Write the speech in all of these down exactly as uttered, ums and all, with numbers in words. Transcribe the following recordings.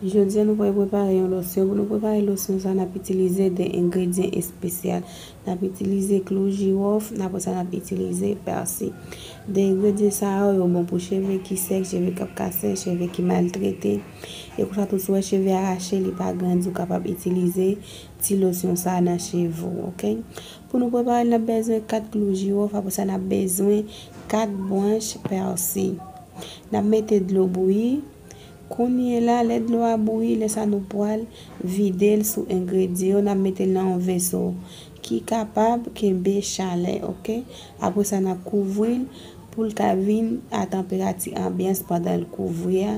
Jodi a nou pral prepare yon losyon. Pou nou prepare losyon sa, n ap itilize de engredyan espesyal. N ap itilize klou jiwòf, apre sa n ap itilize pèsi. De engredyan sa yo, yo bon pou cheve ki sèk, cheve k ap kase, cheve ki maltrete. E konsa tou, si w wè cheve a rache, li pa grandi, ou kapab itilize ti losyon sa nan cheve w, oke? Pou nou prepare l, n ap bezwen kat klou jiwòf, apre sa n ap bezwen kat branch pèsi. N ap mete dlo bouyi. Kounye la, lè dlo a bouyi, lè sa nou pral vide l sou engredyan yo, n ap mete l nan yon veso ki kapab kenbe chalè, oke? Apre sa, n ap kouvri l pou l ka vin a tanperati anbyans pandan l kouvri a,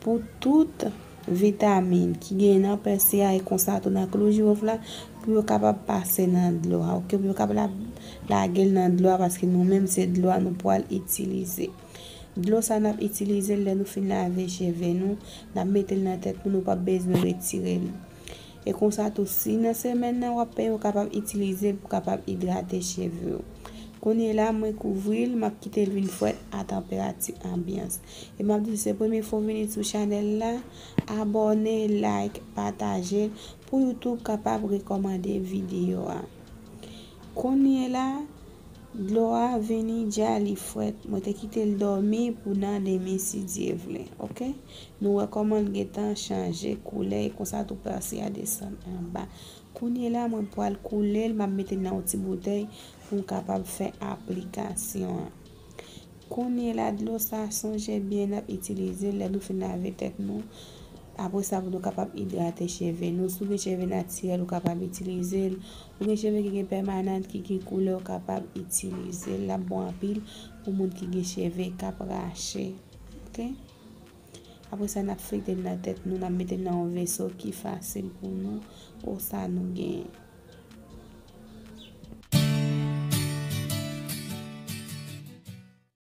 pou tout vitamin ki gen nan pèsi a e konsa tou nan klou jiwòf la, pou yo kapab pase nan dlo a, oke? Pou yo kapab la-, lage l nan dlo a, paske nou menm se dlo a nou pral itilize. Dlo sa n ap itilize l lè nou fin lave cheve nou, n ap mete l nan tèt nou, nou p ap bezwen retire l. E konsa tou, si nan semèn nan w ap penyen, ou kapab itilize l pou kapab idrate cheve w. Kounye la, mwen kouvri l, m ap kite l vin frèt a tanperati anbyans. E m ap di, si se premye fwa w vini sou chanèl la, abòne, like, pataje l pou YouTube kapab rekòmande videyo a. Kounye la, dlo a vini dja li frèt. Mwen te kite l dòmi pou nan demen si Dye vle, oke? Nou wè kòman l gentan chanje koulè, e konsa tou pèsi a desann anba. Kounye la, mwen pral koule l, m ap mete l nan yon ti boutèy pou m kapab fè aplikasyon an. Kounye la, dlo sa, sonje byen, n ap itilize l lè nou fin lave tèt nou. Apre sa, pou nou kapab idrate cheve nou. Si w gen cheve natirèl, ou kapab itilize l. Ou gen cheve ki gen pèmanan, ki gen koulè, ou kapab itilize l. L ap bon anpil pou moun ki gen cheve k ap rache. Oke? Apre sa, n ap frite l nan tèt nou, n ap mete l nan yon veso ki fasil pou nou, pou sa nou genyen.